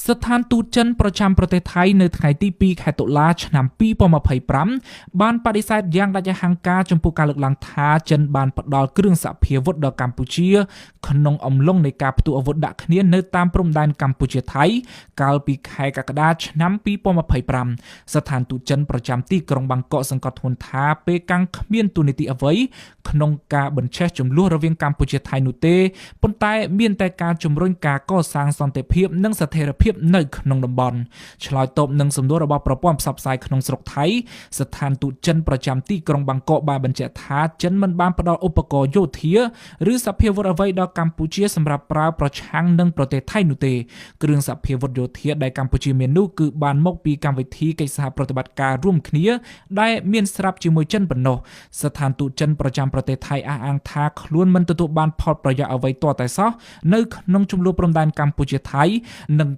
ស្ថានទូតចិនប្រចាំប្រទេសថៃនៅថ្ងៃទី2ខែតុលាឆ្នាំ2025បានបដិសេធយ៉ាងដាច់អហង្ការចំពោះការលើកឡើងថាចិនបានផ្ដល់គ្រឿងសព្វាវុធដល់កម្ពុជាក្នុងអំឡុងនៃការផ្ទុះអាវុធដាក់គ្នានៅតាមព្រំដែនកម្ពុជាថៃកាលពីខែកក្កដាឆ្នាំ2025ស្ថានទូតចិនប្រចាំទីក្រុងបាងកកសង្កត់ធ្ងន់ថាពេលកាំងគ្មានទូនីតិអ្វីក្នុងការបញ្ឆេះចំនួនរវាងកម្ពុជាថៃនោះទេប៉ុន្តែមានតែការជំរុញការកសាងសន្តិភាពនិងស្ថិរភាពនៅក្នុងតំបន់ឆ្លើយតបនឹងសំណួររបស់ប្រព័ន្ធផ្សព្វផ្សាយក្នុងស្រុកថៃស្ថានទូតចិនប្រចាំទីក្រុងបាងកកបានបញ្ជាក់ថាចិនមិនបានផ្ដល់ឧបករណ៍យោធាឬសព្វាវុធអ្វីដល់កម្ពុជាសម្រាប់ប្រើប្រឆាំងនឹងប្រទេសថៃនោះទេគ្រឿងសព្វាវុធយោធាដែលកម្ពុជាមាននោះគឺបានមកពីកម្មវិធីកិច្ចសហប្រតិបត្តិការរួមគ្នាដែលមានស្រាប់ជាមួយចិនប៉ុណ្ណោះស្ថានទូតចិនប្រចាំប្រទេសថៃអះអាងថាខ្លួនមិនទទួលបានផលប្រយោជន៍អ្វីទាល់តែសោះនៅក្នុងចំនួនព្រំដែនកម្ពុជាថៃនិង